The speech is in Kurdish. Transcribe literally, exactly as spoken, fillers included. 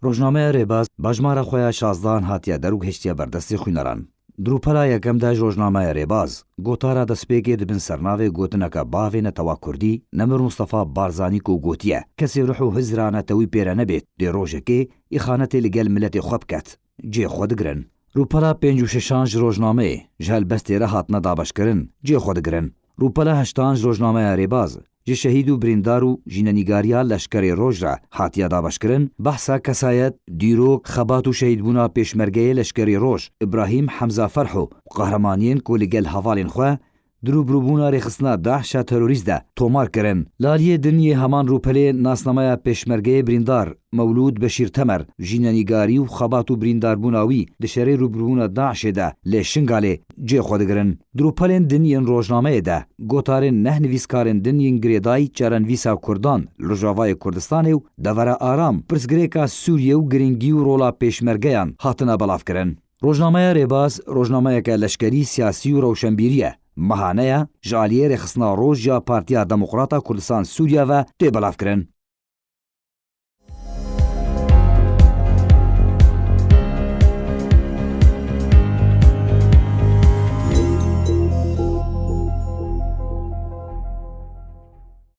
Rojnameya Rêbaz bi hejmara xwe ya şazdehan hatiye der û gihiştiye ber destê xwîneran. Di rûpela yekem de ji Rojnameya Rêbaz, gotara destpêkê di bin sernavê gotineke bavê netewa kurdî Nemir Mustafa Barzanî ku gotiye, kesê ruh û hizra netewî pê re nebêt, dê rojekê îxanetê li gel miletê xwe biket. Cihê xwe digirin. Rûpela pênc û şeşan ji rojnameyê ji helbestê re hatine dabeşkirin, cihê xwe digirin. Rûpela heştan ji Rojnameya Rêbaz, ji şehîd û birîndar û jînenîgariya leşkerê roj re hatiye dabeşkirin, behsa kesayet, dîrok, xebat û şehîdbûna pêşmergeyê leşkerê roj, Îbrahîm Hemza Ferho û qehremaniyên ku li gel hevalên xwe di rûbirûbûna rêxistina DAIŞ ya terorîst de tomar kirin. Li aliyê din yê heman rûpelê nasnameya pêşmergeyê birîndar Mewlûd Beşîr Temer, jînenîgarî û xebat û birîndarbûna wî di şerê rûbirûbûna DAIŞê de lê Şingalê cihê xwe digirin. Di rûpelên din yên rojnameyê de gotarên neh nivîskarên din yên girêdayî çarenivîsa Kurdan li Rojavayê Kurdistanê û devera aram, pirsgirêka Sûriyê û girîngî û rola pêşmergeyan hatine belavkirin. Rojnameya Rêbaz, rojnameyeke leşkerî, siyasî û rewşenbîrî ye. Mehane ye, ji aliyê rêxistina roj ya Partiya Demokrata Kurdistan Sûriye ve tê belavkirin.